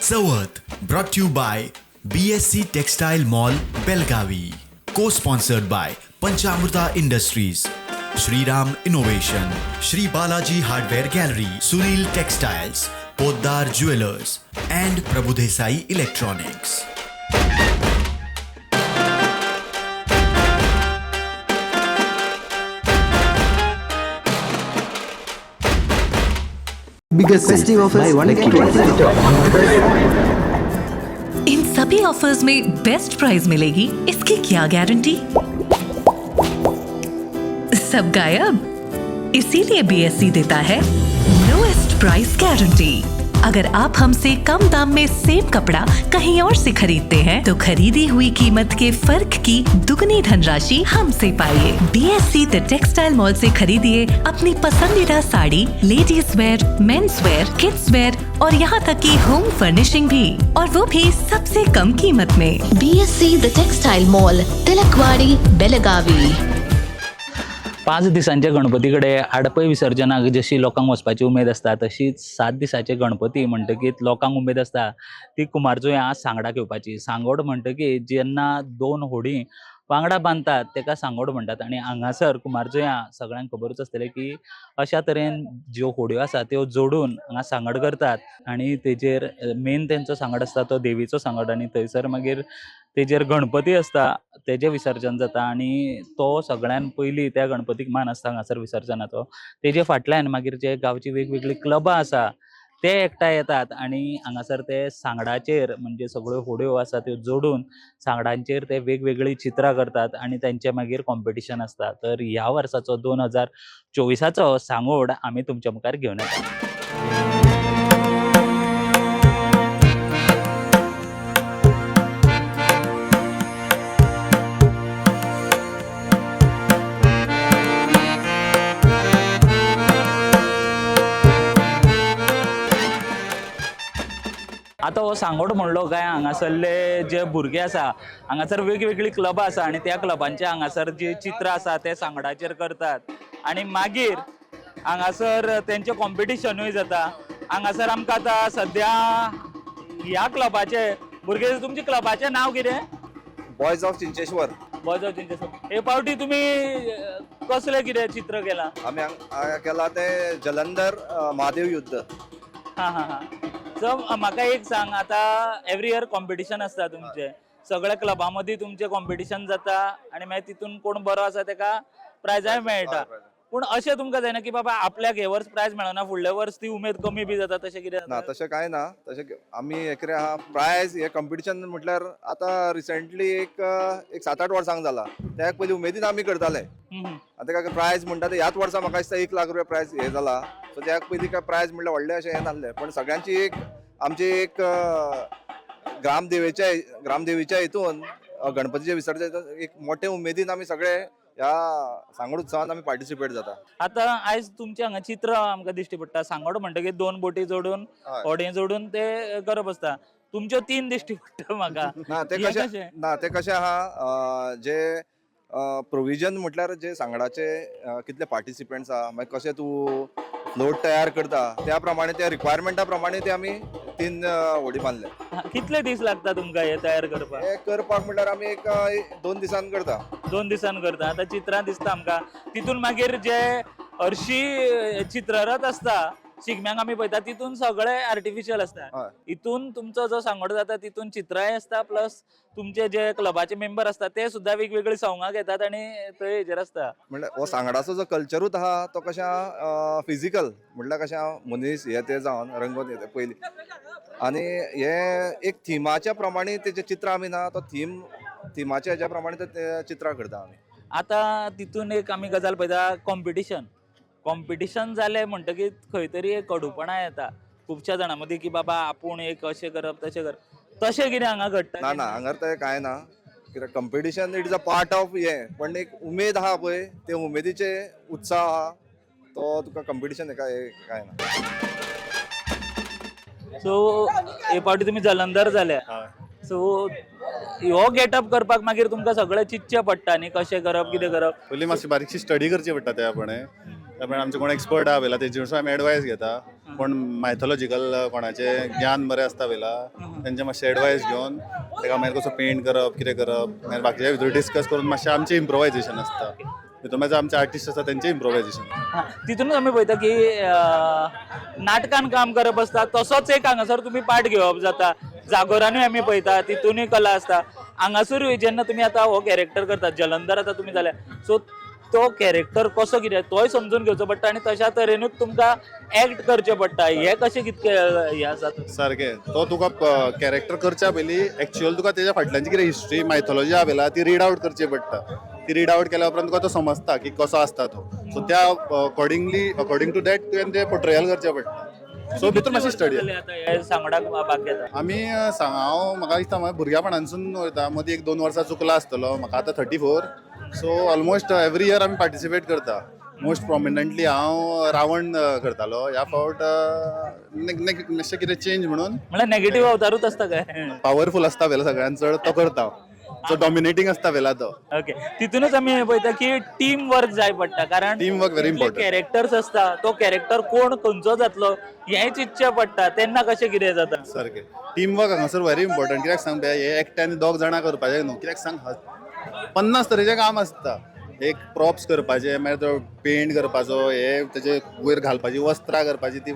Chavath brought you by BSC textile mall, Belagavi. Co sponsored by Panchamruta industries, Shriram innovation, Shri Balaji hardware gallery, Sunil textiles, Poddar jewellers and Prabhudesai electronics. Biggest Festive offers, buy one get get one one. In सभी offers में best price मिलेगी, इसकी क्या guarantee? सब गायब। इसीलिए BSc देता है lowest price guarantee. अगर आप हमसे कम दाम में सेम कपड़ा कहीं और से खरीदते हैं, तो खरीदी हुई कीमत के फर्क की दुगनी धनराशि हमसे पाइए। बीएससी the textile mall से खरीदिए अपनी पसंदीदा sari, ladies wear, men's wear, kids wear और यहाँ तक कि होम फर्निशिंग भी, और वो भी सबसे कम कीमत में। BSC The Textile Mall, Tilakwadi, Belagavi. 5 दिसांचे गणपती कडेन आडपय विसर्जनाक जशी लोकांक वचपाची उमेद आसता, तशीच 7 दिसाचे गणपती म्हणटकीत लोकांक उमेद आसता ती कुमारजुंव्यां सांगडाक येवपाची. सांगोड म्हणटकीत जेन्ना दोन होडी वांगडा बांदतात तेका सांगोड म्हणटात. आनी हांगासर कुमारजुंव्यां सगळ्यांक खबरूच आसतलें की अशा तरेन ज्यो होडयो आसा त्यो जोडून हांगा सांगड करतात. आनी तेजेर मेन तेंचो सांगड आसता तो देवीचो सांगड, आनी थंयसर मागीर तेजेर गणपती आसता, तेजें विसर्जन जाता. आनी तो सगळ्यान पयलीं त्या गणपतीक मान आसता हांगासर विसर्जनाचो. तेजे फाटल्यान मागीर जे गांवची वेगवेगळी क्लबां आसा ते एकठांय येतात आनी हांगासर ते सांगडाचेर, म्हणजे सगळ्यो होडयो आसा त्यो जोडून सांगडांचेर ते वेगवेगळीं चित्रां करतात आनी तेंचें मागीर कॉम्पिटिशन आसता. तर ह्या वर्साचो 2024चो सांगोड आमी तुमच्या मुखार घेवन येता. आतां हो सांगोड म्हणलो काय हांगासरले जे भुरगे आसा, हांगासर वेगवेगळीं क्लबां आसा आनी त्या क्लबांचे हांगासर जी चित्रां आसा ते सांगडाचेर करतात आनी मागीर हांगासर तेंचें कॉम्पिटिशनूय जाता. हांगासर आमकां आतां सद्या ह्या क्लबाचे भुरगे, तुमच्या क्लबाचें नांव कितें? Boys of Chincheshwar. Boys of Chincheshwar. हे पावटी तुमी कसलें कितें चित्र केलां? आमी हांगा केला ते जलंधर महादेव युद्ध. हां हां हां. सो म्हाका एक सांग, आतां एवरी इयर कॉम्पिटिशन आसता तुमचें, सगळ्या क्लबां मदीं तुमचें कॉम्पिटिशन जाता आनी मागीर तितून कोण बरो आसा तेका प्रायजाय मेळटा. पूण अशें तुमकां जायना की बाबा आपल्याक हे वर्स प्रायज मेळना, फुडल्या वर्स ती उमेद कमी बी जाता, तशें कितें ना. जाता? तशें कांय ना. तशें आमी हें कितें आहा, प्रायज हे कॉम्पिटिशन म्हटल्यार आतां रिसेंटली एक एक 7-8 वर्सांक जाला. त्या पयलीं उमेदीन आमी करताले. आतां काय प्रायज म्हणटा ते ह्याच वर्सा म्हाका दिसता 1 लाख रुपया प्रायज हे जाला. सो त्या पयलीं काय प्रायज म्हणल्यार व्हडलें अशें हें नासलें, पण सगळ्यांची एक आमची एक ग्रामदेवेच्या ग्रामदेवीच्या हितून गणपतीचे विसर्जन एक मोठे उमेदीन आमी सगळे ह्या सांगोड उत्सवान आमी पार्टिसिपेट जाता. आतां आयज तुमचें हांगा चित्र आमकां दिश्टी पडटा. सांगोड म्हणटकीर दोन बोटी जोडून, होडे जोडून ते करप आसता. तुमच्यो तीन दिश्टी पडटा म्हाका. ना, ते हें कशें कशें? ना, ते कशें आहा, जे प्रोविजन म्हटल्यार जे सांगडाचे कितले पार्टिसिपंट्स आहा, मागीर कशें तूं फ्लोट तयार करता, त्या प्रमाणे त्या रिक्वायरमेंटा प्रमाणे ते आमी तीन होडी बांदले. कितले दीस लागता तुमकां हे तयार करपाक? हे करपाक म्हटल्यार आमी एक 2 दिसान करता. 2 दिसान करता. आतां चित्रां दिसता आमकां, तितून मागीर जे हरशी चित्ररथ आसता शिगम्यांक आमी पळयता, तितून सगळे आर्टिफिशियल आसता. हितून तुमचो जो सांगोड जाता तितून चित्रांय आसता, प्लस तुमचे जे क्लबाचे मेंबर आसता ते सुद्दां वेगवेगळीं सवंगां घेतात आनी थंय हेजेर आसता. म्हणल्यार हो सांगडाचो जो कल्चरूच आहा तो कशें आहा फिजिकल, म्हटल्यार कशें आहा, मनीस हे ते जावन रंगोवन येता पयलीं, आनी हे एक थिमाच्या प्रमाणे तेजें चित्र आमी ना तो थीम थिमाच्या हेज्या प्रमाणे ते चित्रां करता आमी. आतां तितून एक आमी गजाल पळयता, कॉम्पिटिशन. कॉम्पिटिशन जालें म्हणटकीर खंय तरी एक कडुपणां येता खुबश्या जाणां मदीं की बाबा आपूण एक अशें करप तशें करप, तशें कितें हांगा घडटा? ना ना, हांगार तें कांय ना. कित्याक competition it is a part of हें, पण एक उमेद आहा पळय, ते उमेदीचे उत्साह आहा तो तुका कंपिटिशन हेका हें कांय ना. सो हे फावटी तुमी जलंधर जाल्या, सो हो गेटअप करपाक मागीर तुमकां सगळें चिंतचें पडटा न्ही, कशें करप कितें करप? पयलीं मातशी बारीकशी स्टडी करची पडटा त्या प्रमाणे. त्या प्रमाणे आमचे कोण एक्सपर्ट आहा पयला तेजे कडसून आमी एडवायस घेता. कोण मायथोलॉजिकल कोणाचें ज्ञान बरें आसता पयला तेंचे मातशें एडवायस घेवन तेका मागीर कसो पेंट करप, कितें करप, मागीर बाकीच्या भितर डिस्कस करून मातशें आमचें इम्प्रोवायजेशन आसता. भितर मागीर आमचे आर्टिस्ट आसता तेंचें इम्प्रोवायजेशन. तितूनच आमी पळयता की नाटकान काम करप आसता, तसोच एक हांगासर तुमी पार्ट घेवप जाता. जागोरानूय आमी पळयता, तितूनय कला आसता. हांगासरूय जेन्ना तुमी आतां हो कॅरेक्टर करतात, जलंधर आतां तुमी जाल्या, सो तो कॅरेक्टर कसो कितें तोय समजून घेवचो पडटा आनी तशा तरेनूच तुमकां एक्ट करचें पडटा. हें कशें कितकें हें आसा? सारकें, तो तुका कॅरेक्टर करच्या पयलीं एक्चुअल तुका तेज्या फाटल्यानची कितें हिस्ट्री मायथोलॉजी आहा पयला ती रीड आवट करची पडटा. ती रीड आवट केल्या उपरांत तुका तो समजता की कसो आसता तो. सो त्या अकॉर्डिंगली, अकॉर्डिंग टू that तुवें तें पोर्ट्रेयल करचें पडटा. सो भितर मातशी स्टडी. आतां हे सांगडाक भाग घेता? आमी सांग, हांव म्हाका दिसता म्हाका भुरग्यापणानसून वयता. मदीं एक 2 वर्सां चुकला आसतलो. म्हाका आतां 34, सो ऑलमोस्ट एवरी इयर आमी पार्टिसिपेट करता. मोस्ट प्रोमिनंटली हांव रावण करतालो. ह्या फावट मातशें कितें चेंज म्हणून. म्हळ्यार नेगेटीव अवतारूच आसता काय? पावरफूल आसता पयला सगळ्यान चड तो करता, जो डॉमिनेटींग आसता पयला तो. ओके, तितूनच आमी पळयता की टीम वर्क जाय पडटा, कारण team work very important. Characters आसता, तो कॅरेक्टर कोण खंयचो जातलो हें चिंतचें पडटा. तेन्ना कशें कितें जाता? सारकें, टीम वर्क हांगासर व्हेरी इम्पॉर्टंट. कित्याक सांग पळया, हे एकट्यान दोग जाणां करपाचें न्हू. कित्याक सांग, 50 तरेचें काम आसता. एक प्रॉप्स करपाचें, मागीर तो पेंट करपाचो, हे तेजे वयर घालपाची वस्त्रां करपाची, ती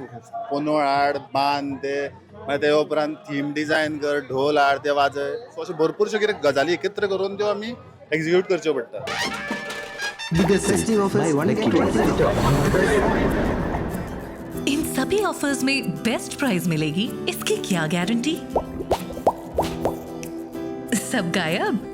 पोनोळ हाड बांद ते, मागीर ते उपरांत थीम डिजायन कर, ढोल हाड ते वाजय. सो अश्यो भरपूरश्यो कितें गजाली एकत्र करून त्यो आमी एक्जिक्यूट करच्यो पडटा. इन सभी ऑफर्स में बेस्ट प्राइस मिलेगी, इसकी क्या गारंटी? सब गायब।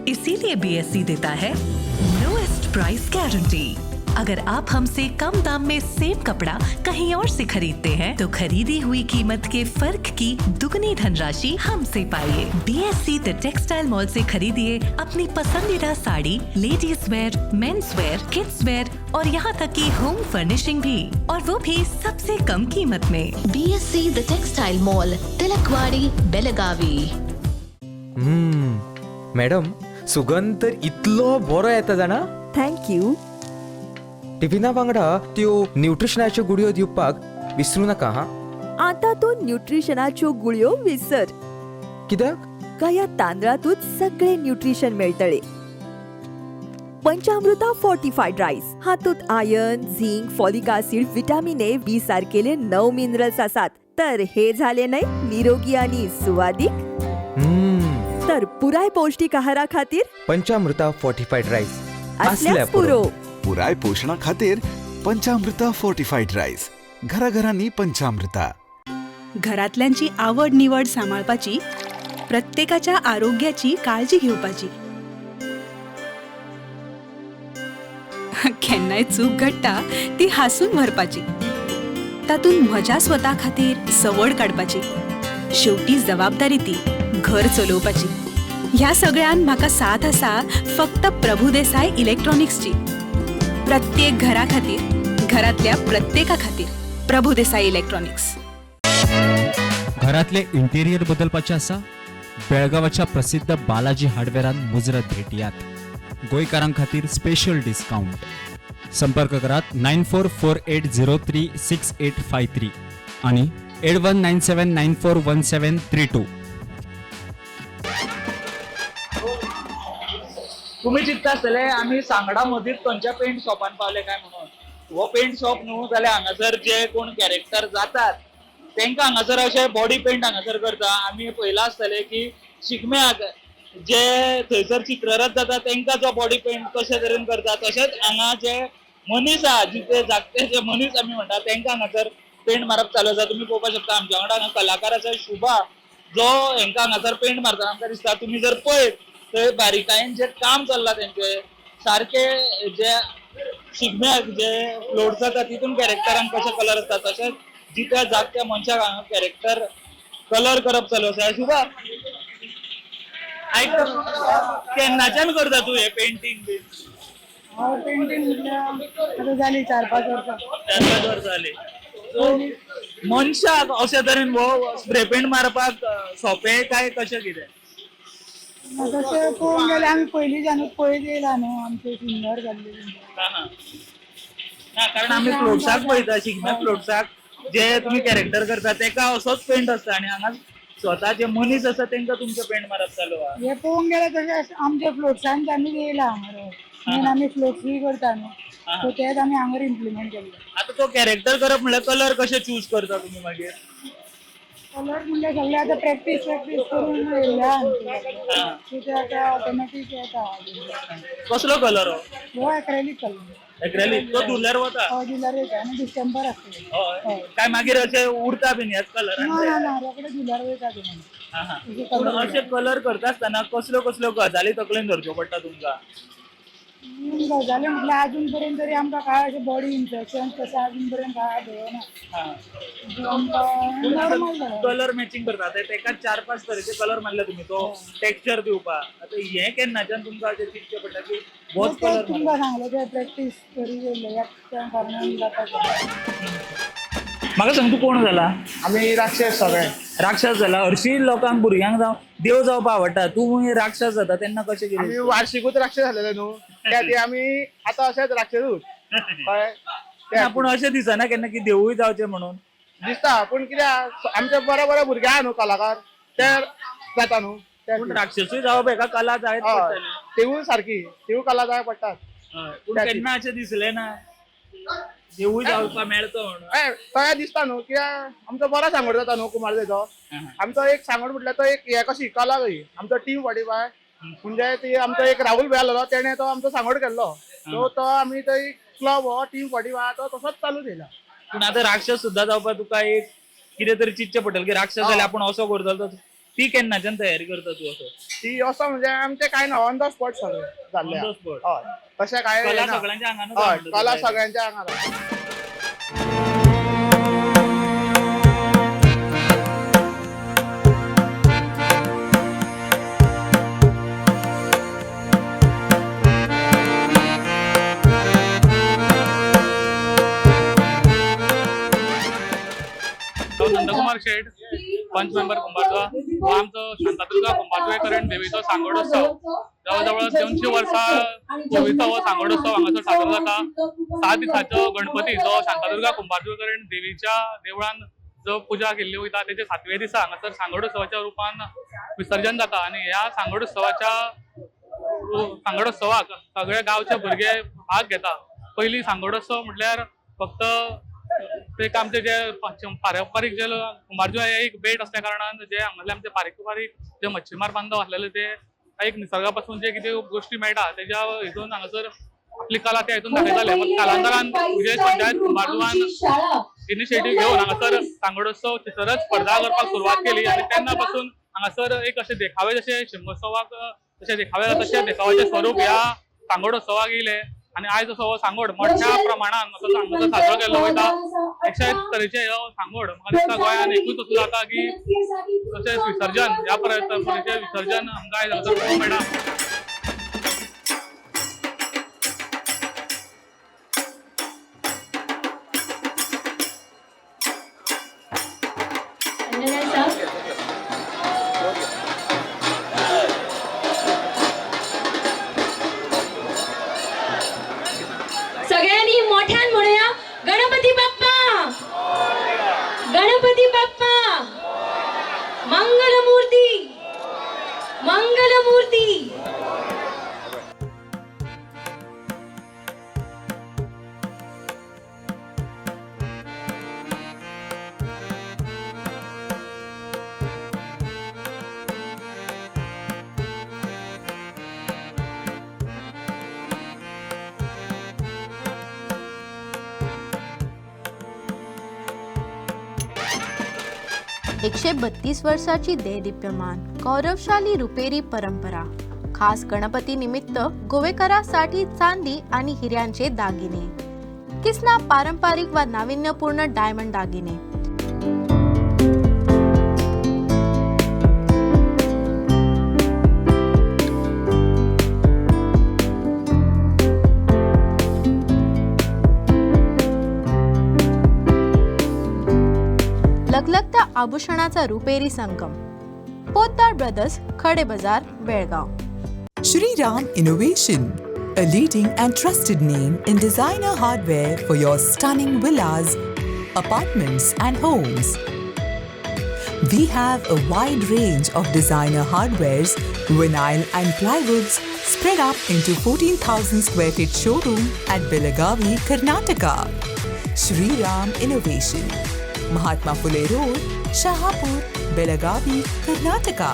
इसीलिए बीएससी देता है लोएस्ट प्राइस गारंटी। अगर आप हमसे कम दाम में सेम कपड़ा कहीं और से खरीदते हैं तो खरीदी हुई कीमत के फर्क की दुगनी धनराशि हमसे पाइए। बीएससी the textile mall से खरीदिए अपनी पसंदीदा sari, ladies wear, men's wear, kids wear और यहाँ तक कि होम फर्निशिंग भी, और वो भी सबसे कम कीमत में। BSC The Textile Mall, Tilakwadi, Belagavi. Madam, सुगंध तर इतलो बरो येता जाणा. Thank you. टिफिना वांगडा त्यो न्युट्रिशनाच्यो गुळयो दिवपाक विसरू नाका हा. आतां तूं न्युट्रिशनाच्यो गुळयो विसर. कित्याक? ह्या तांदळांतूच सगळे न्युट्रिशन मेळटले. पंचामृता फोर्टिफायड रायस हातूंत iron, zinc, folic acid, vitamin A, B सारकेले 9 minerals आसात. तर हे झाले न्हय निरोगी आणि सुवादीक. तर पुराय पौष्टिक आहारा खातीर पंचामृता फोर्टिफायड रायस असल्याच पुरो. पुराय पोशणा खातीर पंचामृता फोर्टिफाईड राईस. घराघरांनी पंचामृता. घरातल्यांची आवड निवड सांबाळपाची, प्रत्येकाच्या आरोग्याची काळजी घेवपाची. केन्नाय चूक घडटा ती हांसून भरपाची, तातूंत म्हज्या स्वता खातीर सवड काडपाची. शेवटी जबाबदारी ती घर चलोवपाची. ह्या सगळ्यान म्हाका साथ आसा फक्त प्रभुदेसाय इलेक्ट्रॉनिक्सची. प्रत्येक घरा खातीर, घरातल्या प्रत्येका खातीर प्रभुदेसाय इलेक्ट्रॉनिक्स. घरातले इंटेरियर बदलपाचे आसा? बेळगांवाच्या प्रसिद्ध बालाजी हार्डवेअरान मुजरत भेट दियात. गोंयकारां खातीर स्पेशल डिस्कावंट. संपर्क करात 9448036853 आणि 8197941732. तुम्ही चिंतता आसतले आमी सांगडा मदींच खंयच्या पेंट शॉपान पावले काय म्हणून. हो पेंट शॉप न्हू, जाल्यार हांगासर जे कोण कॅरेक्टर जातात तेंकां हांगासर अशे बॉडी पेंट हांगासर करता. आमी पळयलां आसतलें की शिगम्याक जे थंयसर चित्ररथ जाता तेंकां जो बॉडी पेंट कशे तरेन करता, तशेंच हांगा जे मनीस आहा, जिते जागते जे मनीस आमी म्हणटा, तेंकां हांगासर पेंट मारप चालू आसा. तुमी पळोवपाक शकता आमच्या वांगडा हांगा कलाकार आसा शुभा, जो हेंकां हांगासर पेंट मारता आमकां दिसता. तुमी जर पळयत थंय बारीकायेन जे काम चल्लां तेंचें, सारकें जे शिगम्याक जे फ्लोट जाता तितून कॅरेक्टरांक कशे कलर आसता, तशेंच जित्या जागत्या मनशाक हांगा कॅरेक्टर कलर करप चालू आसा. शुभा, आयक, केन्नाच्यान करता तूं हें पेंटींग बीन? हांव पेंटींग म्हटल्यार आतां जाली 4-5 वर्सां. 4-5 वर्सां जालीं. सो मनशाक अशे तरेन हो स्प्रे पेंट मारपाक सोंपें काय कशें कितें? तशें पळोवंक गेल्यार आमी पयलींच्यानूच पळयत येयला न्हू, आमचे सिंगर जाल्ले. ना, कारण आमी फ्लोट्साक पळयता, शिगम्या फ्लोट्साक जे तुम्ही कॅरेक्टर करता तेका असोच पेंट आसता आणि हांगा स्वता जे मनीस आसा तेंका तुमचे पेंट मारप चालू आहा. हे पळोवंक गेल्यार तशें आमचे फ्लोट्सान आमी येयला हांगर, मेन आमी फ्लोट्सूय करता न्हू, सो तेच आमी हांगर इम्प्लिमेंट केल्ले. आतां तो कॅरेक्टर करप म्हणल्यार कलर कशे चूज करता तुमी मागीर? कलर म्हणल्यार सगळे आतां प्रॅक्टीस प्रॅक्टीस करून येयल्ले आहा, सो ते आतां ऑटोमॅटीक येता. कसलो कलर हो? हो एक्रेलीक कलर. एक्रेलीक तो धुल्यार वता? हय, धुल्यार वयता आनी डिस्टेंपर आसता. हय, काय मागीर अशें उरता बीन ह्याच कलरान? ना ना ना, रोखडे धुल्यार वयता ते. पूण अशे कलर करता आसतना कसल्यो कसल्यो गजाली तकलेन धरच्यो पडटा तुमकां? गजाली म्हटल्यार अजून पर्यंत तरी आमकां काय अशें बॉडी इन्फेक्शन तशें अजून पर्यंत काय आढळना. नॉर्मल जाला. कलर मॅचिंग करता ते तेका 4-5 तरेचे कलर मारले तुमी तो टेक्स्चर दिवपाक. आतां हें केन्नाच्यान तुमकां अशें चिंतचें पडटा की होच कलर? तुमकां सांगलें तें प्रॅक्टीस करी येयल्ले त्या कारणान जाता. म्हाका सांग, तूं कोण जाला? आमी राक्षस सगळे. राक्षस जाला. हरशीं लोकांक भुरग्यांक जावं देव जावपाक आवडटा, तूं राक्षस जाता तेन्ना कशें कितें? आमी वार्षिकूच राक्षस जालेले न्हू, त्या खातीर आमी आतां अशेच राक्षसूच. कळ्ळें? पूण अशें दिसना केन्ना की देवूय जावचें म्हणून? दिसता, पूण कित्याक आमचे बरे बरे भुरगे आहा न्हू कलाकार, ते जाता न्हू. पूण राक्षसूय जावप हेका कला जायच पडटली. तिवूय सारकी, तिवूय कला जाय पडटात. पूण केन्ना अशें दिसलें ना देवूय जावपाक मेळचो म्हणून? तशें दिसता न्हू, कित्याक आमचो बरो सांगोड जाता न्हू कुमारजुंवेचो. आमचो एक सांगोड म्हटल्यार तो एक हे कशी कला कशी. आमचो टीम 45 म्हणजे ती आमचो एक राहुल भाई आसलेलो, तेणें तो आमचो सांगोड केल्लो, सो तो आमी तो क्लब हो टीम 45 तो तसोच चालू थेयला. पूण आतां राक्षस सुद्दां जावपाक तुका एक कितें तरी चिंतचें पडटलें की राक्षस जाल्यार आपूण असो करतलो, ती केन्नाच्यान तयारी करता तूं असो? ती असो म्हणजे आमचें कांय ना, ऑन the spot सगळें जाल्लें. On the spot. हय, तशें कांय कला सगळ्यांच्या आंगानूच. हय, कला सगळ्यांच्या आंगान. नंदकुमार शेट, पंच मेंबर कुंभारजुआ. हो आमचो शांतादुर्गा कुंभारजुवेकरण देवीचो सांगोडोत्सव जवळ जवळ 200 वर्सां पयलींचो हो सांगोडोत्सव हांगासर साजरो जाता. 7 दिसांचो गणपती जो शांतादुर्गा कुंभारजुवेकरण देवीच्या देवळान जो पुजा केल्ली वयता तेजे 7व्या दिसा हांगासर सांगोडोत्सवाच्या रुपान विसर्जन जाता. आनी ह्या सांगोडोत्सवाक सगळे गांवचे भुरगे भाग घेता. पयलीं सांगोडोत्सव म्हटल्यार फक्त ते आमचे जे पारंपारीक जे कुंभारजुआ हे एक बेट असल्या कारणान जे हांगासरले आमचे पारंपारीक जे मच्छीमार बांधव आसलेले ते एक निसर्गा पासून जे कितें गोश्टी मेळटा तेज्या हितून हांगासर आपली कला त्या हितून दाखयताले. पण कालांतरान विजय पंचायत कुंभारजुआन इनिशिएटीव घेवन हांगासर सांगोडोत्सव थंयसरच स्पर्धा करपाक सुरवात केली आनी तेन्ना पासून हांगासर एक अशे देखावे जशे शिमगोत्सवाक जशे देखावे जाता तशे देखाव्याचें स्वरूप ह्या सांगोडोत्सवाक येयलें आनी आयज असो हो सांगोड मोठ्या प्रमाणान असो हांगासर साजरो केल्लो वयता. 101 तरेचे हो सांगोड म्हाका दिसता गोंयांत एकूच असो जाता की तशेंच विसर्जन ह्या तरेचें विसर्जन आमकां आयज हांगासर पळोवंक मेळटा. सगळ्यांनी मोठ्यान म्हणूया, गणपती बाप्पा, गणपती बाप्पा, मंगलमूर्ती, मंगलमूर्ती. एकशे 32 वर्षाची देदीप्यमान गौरवशाली रुपेरी परंपरा. खास गणपती निमित्त गोवेकरांसाठी चांदी आणि हिऱ्यांचे दागिने, किसना पारंपरिक व नाविन्यपूर्ण डायमंड दागिने. लखलखत्या आभूषणाचा रुपेरी संगम. Potdar brothers, Khade Bazaar, Belgaum. Shri Ram Innovation, a leading and trusted name in designer hardware for your stunning villas, apartments and homes. We have a wide range of designer hardwares, vinyl and plywoods spread up into 14,000 square feet showroom at Belagavi, Karnataka. Shri Ram Innovation, Mahatma Phule Road, Shahapur, Belagavi, Karnataka.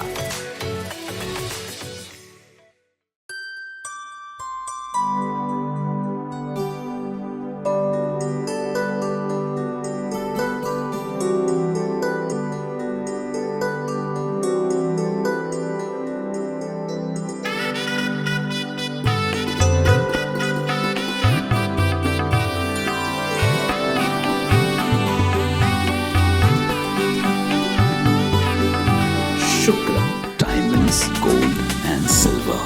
Shukla diamonds, gold and silver.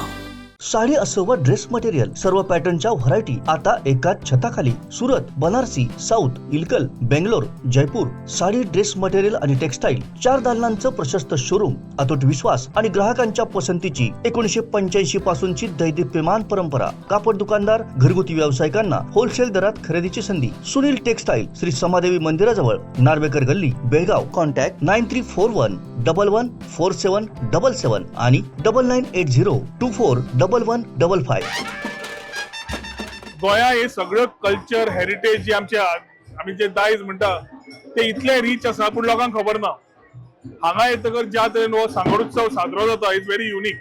Sari असो वा dress material, सर्व पॅटर्नच्या variety आता एकाच छताखाली. Surat, Banarasi, south, Ilkal, Bangalore, Jaipur. Sari, dress material आणि textile, चार दालनांचं प्रशस्त शोरूम. अतूट विश्वास आणि ग्राहकांच्या पसंतीची 1985 पासूनची दैदिप्यमान परंपरा. कापड दुकानदार, घरगुती व्यावसायिकांना होलसेल दरात खरेदीची संधी. सुनील टेक्सटाईल, श्री समादेवी मंदिराजवळ, नार्वेकर गल्ली, बेळगाव. Contact 9341114777 आणि 9980241155. गोंया हे सगळं कल्चर, हेरिटेज जी आमचे, आमी जे दायज म्हणटा ते इतले रीच आसा, पूण लोकांक खबर ना. हांगा येतकर ज्या तरेन हो सांगोड उत्सव साजरो जाता is very unique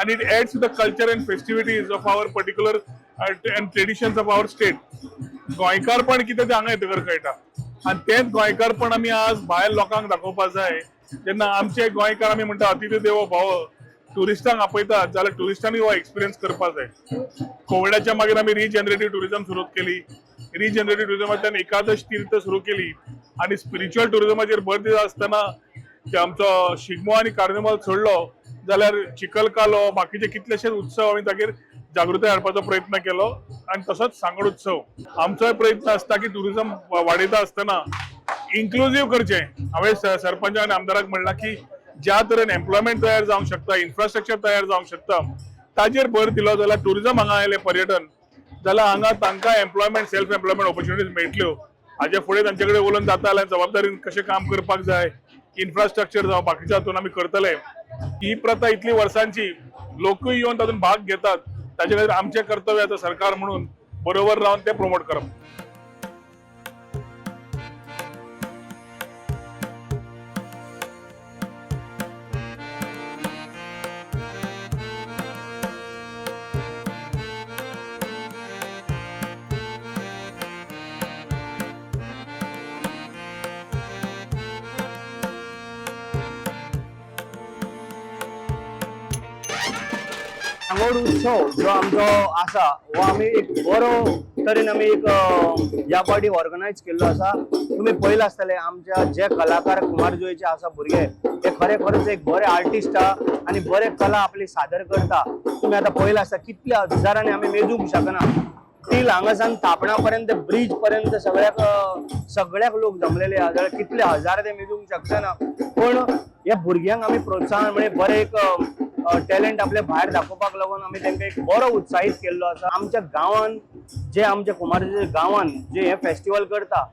आनी it adds to the culture and festivities of our particular and traditions of our state. गोंयकारपण कितें तें हांगा येतकर कळटा आनी तेंच गोंयकारपण आमी आज भायर लोकांक दाखोवपाक जाय. जेन्ना आमचे गोंयकार, आमी म्हणटा अतिथी देवो भव, ट्युरिस्टांक आपयतात जाल्यार ट्युरिस्टांनी हो एक्सपिरियन्स करपाक जाय. कोविडाच्या मागीर आमी रिजनरेटीव ट्युरिझम सुरू केली. रिजनरेटीव ट्युरिझमांतल्यान एकादश तीर्थ सुरू केली आनी स्पिरिच्युअल ट्युरिझमाचेर भर दिता आसतना की आमचो शिगमो आनी कार्निवाल सोडलो जाल्यार चिखलकालो, बाकीचे कितलेशेच उत्सव आमी तागेर जागृताय हाडपाचो प्रयत्न केलो आनी तसोच सांगड उत्सव. आमचोय प्रयत्न आसता की ट्युरिझम वाडयता आसतना इन्क्लुजीव करचें. हांवें सरपंच आनी आमदाराक म्हणलां की ज्या तरेन एम्प्लॉयमेंट तयार जावंक शकता, इन्फ्रास्ट्रक्चर तयार जावंक शकता, ताजेर भर दिलो जाल्यार ट्युरिझम हांगा आयलें, पर्यटन जाल्यार हांगा तांकां एम्प्लॉयमेंट, सेल्फ एम्प्लॉयमेंट ऑपॉर्च्युनिटीज मेळटल्यो. हाजे फुडें तांचे कडेन उलोवन जाता जाल्यार जबाबदारीन कशें काम करपाक जाय, इन्फ्रास्ट्रक्चर जावं बाकीच्या हातून आमी करतले. ही प्रथा इतली वर्सांची, लोकूय येवन तातूंत भाग घेतात, ताजे खातीर आमचें कर्तव्य आतां सरकार म्हणून बरोबर रावन तें प्रमोट करप. सांगोड उत्सव जो आमचो आसा हो आमी एक बरो तरेन आमी एक ह्या फावटी ऑर्गनायज केल्लो आसा. तुमी पळयलां आसतलें आमच्या जे कलाकार कुमारजुवेचे आसा भुरगे, ते खरे खरेच एक बरे आर्टिस्ट आहा आनी बरे कला आपली सादर करता. तुमी आतां पळयलां आसता कितल्या हजारांनी, आमी मेजूंक शकना, तील हांगासान तापणा पर्यंत, ब्रिज पर्यंत सगळ्याक सगळ्याक लोक जमलेले आहा. जाल्यार कितले हजार ते मेजूंक शकना, पूण ह्या भुरग्यांक आमी प्रोत्साहन म्हणजे बरें एक टॅलंट आपले भायर दाखोवपाक लागून आमी तांकां एक बरो उत्साहीत केल्लो आसा. आमच्या गांवान जे आमच्या कुमारजुवें गांवान जे हे फेस्टिवल करता,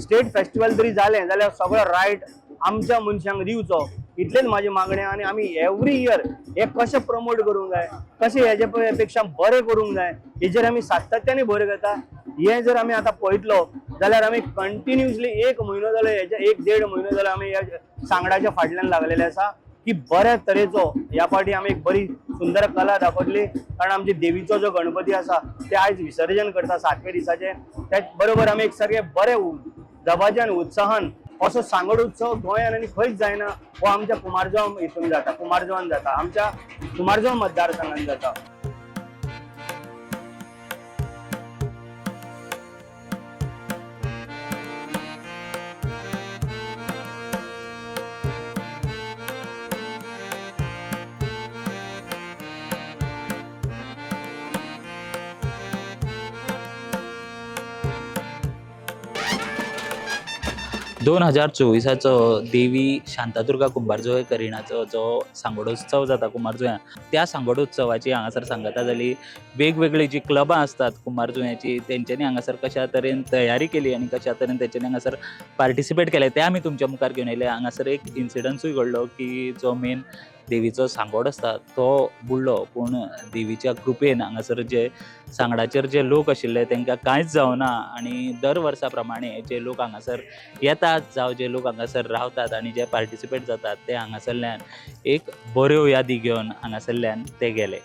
स्टेट फेस्टिवल तरी जालें जाल्यार सगळो रायट आमच्या मनशांक दिवचो, इतलेच म्हाजी मागणें. आनी आमी एवरी इयर हे कशें प्रमोट करूंक जाय, कशें हेजे पेक्षा बरें करूंक जाय, हेजेर आमी सातत्याने भर घेता. हें जर आमी आतां पळयतलो जाल्यार आमी कंटिन्युअसली एक म्हयनो जालो, हेजे एक देड म्हयनो जालो आमी ह्या सांगडाच्या फाटल्यान लागलेले आसा की बऱ्या तरेचो ह्या फावटी आमी एक बरी सुंदर कला दाखयतली. कारण आमची देवीचो जो गणपती आसा ते आयज विसर्जन करता सातव्या दिसाचे, त्याच बरोबर आमी एक सगळे बरे दबाज्यान उत्साहान असो सांगड उत्सव गोंयान आनी खंयच जायना, हो आमच्या कुमारजुंव हितून जाता, कुमारजुंवान जाता, आमच्या कुमारजुंव मतदारसंघान जाता. 2024चो देवी शांतादुर्गा कुंभारजुवें करिणाचो जो सांगोडोत्सव जाता कुंभारजुव्यां, त्या सांगोडोत्सवाची हांगासर सांगता जाली. वेगवेगळी जी क्लबां आसतात कुंभारजुव्याची, तेंच्यांनी हांगासर कशा तरेन तयारी केली आनी कशा तरेन तेंच्यांनी हांगासर पार्टिसिपेट केलें तें आमी तुमच्या मुखार घेवन येयले. हांगासर एक इन्सिडंसूय घडलो की जो मेन देवीचो सांगोड आसता तो बुडलो, पूण देवीच्या कृपेन हांगासर जे सांगडाचेर जे लोक आशिल्ले तांकां कांयच जावना. आनी दर वर्सा प्रमाणे जे लोक हांगासर येतात जावं जे लोक हांगासर रावतात आनी जे पार्टिसिपेट जातात ते हांगासरल्यान एक बऱ्यो यादी घेवन हांगासरल्यान ते गेले.